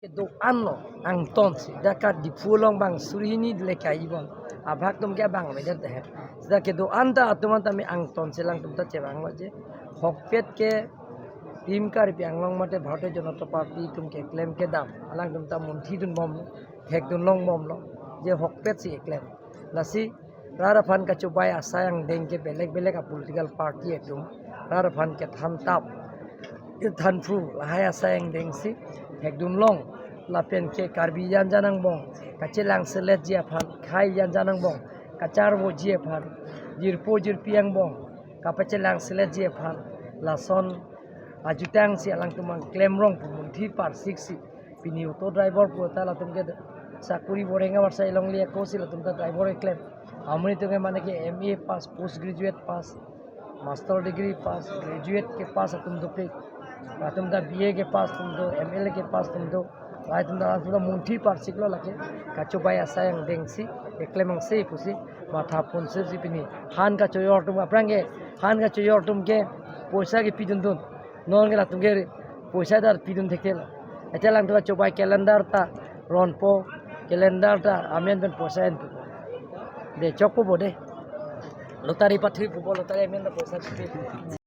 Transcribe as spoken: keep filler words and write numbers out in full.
Kedo-an lo angton si. Dak ka Diphu along bang suri hini le kai bon. Abhag atum ke bang medet deh. Sida kedo-an ta atum an tame angton si alangtum ta chevanglo je. Hokpet ke Team Karbi Anglong mate Bharatiya Janata Party atum keklem kedam alangtum ta munthi dunbomlo, thekdun longbomlo. Je hokpet si keklem. Lasi rat aphan kachobei asai angdeng ke belek belek a political party atum rat aphan kethan tap, kethan phu lahai asai angdeng si thekdun long, lapen ke Karbi jan jan angbong kachelang seletji aphan, khei jan jan angbong kacharvoji aphan, jirpo jirpi angbong kapachelangseletji aphan, lason ajutang si alangtum angklem rong pu munthi parsik si. Pini auto driver pu ta latum ke sakuri boreng avarsai longle ako si latum ta driver keklem. Amonit atum ke mane ke M A pass, post graduate pass, master degree pass, graduate ke pass atum dopik. Latum ta B A ke pass atum do, M L A ke pass atum do. Lahai atum ta, atum ta munthi parsiklo lake. Kachobei asai angdeng si keklem angse pusi matha ponsi pini han kachoyor atum aphrang ke, han kachoyor atum ke poisa kepidun dun. Non ke latum ke poisa ta pidun thekthelo. Ete alangtum kachobei calendar ta ronpo, calendar ta amen pen poisa enpo. De chokpo bo de. Lottery pathui pupo, lottery amen ta poisa pi.